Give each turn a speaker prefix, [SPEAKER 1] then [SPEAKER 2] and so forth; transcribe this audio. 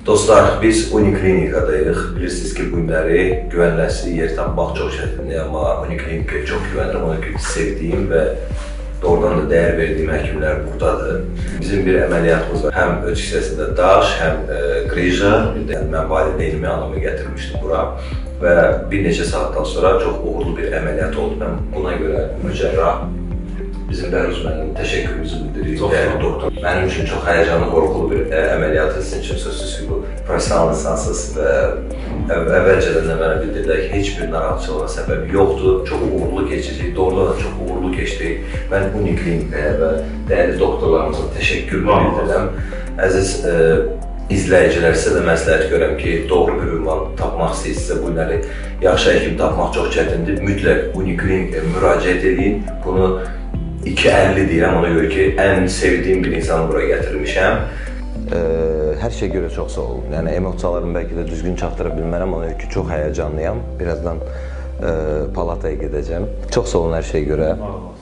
[SPEAKER 1] Dostlar, biz Uniklinikadayıq. Bilirsiniz ki, bu günləri güvənləsi yer tapmaq çox çətindir, amma Uniklinikaya çox güvənirəm. Ona görə sevdiyim və doğrudan da dəyər verdiyim həkimlər buradadır. Bizim bir əməliyyatımız var. Həm öz hissəsində daş, həm qrija. Bir də mən valideynimi, anamı gətirmişdim bura və bir neçə saatdan sonra çox uğurlu bir əməliyyat oldu. Mən buna görə mücərrah bizim Bəhruz müəllimə təşəkkürümüzü bildiririk.
[SPEAKER 2] Çox
[SPEAKER 1] Dəyərli
[SPEAKER 2] sağ olun.
[SPEAKER 1] doktor. Mənim üçün çox həyəcanlı, qorxulu bir əməliyyatı sizin üçün sözsüz ki, bu professional insansınız və əvvəlcədən də mənə bildirdilər ki, heç bir narahatçılığa səbəb yoxdur. Çox uğurlu keçəcək. Doğrudan da çox uğurlu keçdi. Mən Uniklinikaya və dəyərli doktorlarımıza təşəkkür
[SPEAKER 2] Var olsun.
[SPEAKER 1] bildirirəm. Əziz izləyicilər, sizə də məsləhət görürəm ki, doğru bir ünvan tapmaq istəyirsinizsə, bu günləri yaxşı həkim tapmaq çox çətindir. Mütləq Uniklinikaya müraciət edin. Bunu 2.50 deyirəm ona görə ki, ən sevdiyim bir insanı bura gətirmişəm. Hər şeyə görə çox sağ olun. Yəni emosiyalarımı bəlkə də düzgün çatdıra bilmərəm, ona görə ki, çox həyəcanlıyam. Birazdan palataya gedəcəm. Çox sağ olun hər şeyə görə.
[SPEAKER 2] Var olun.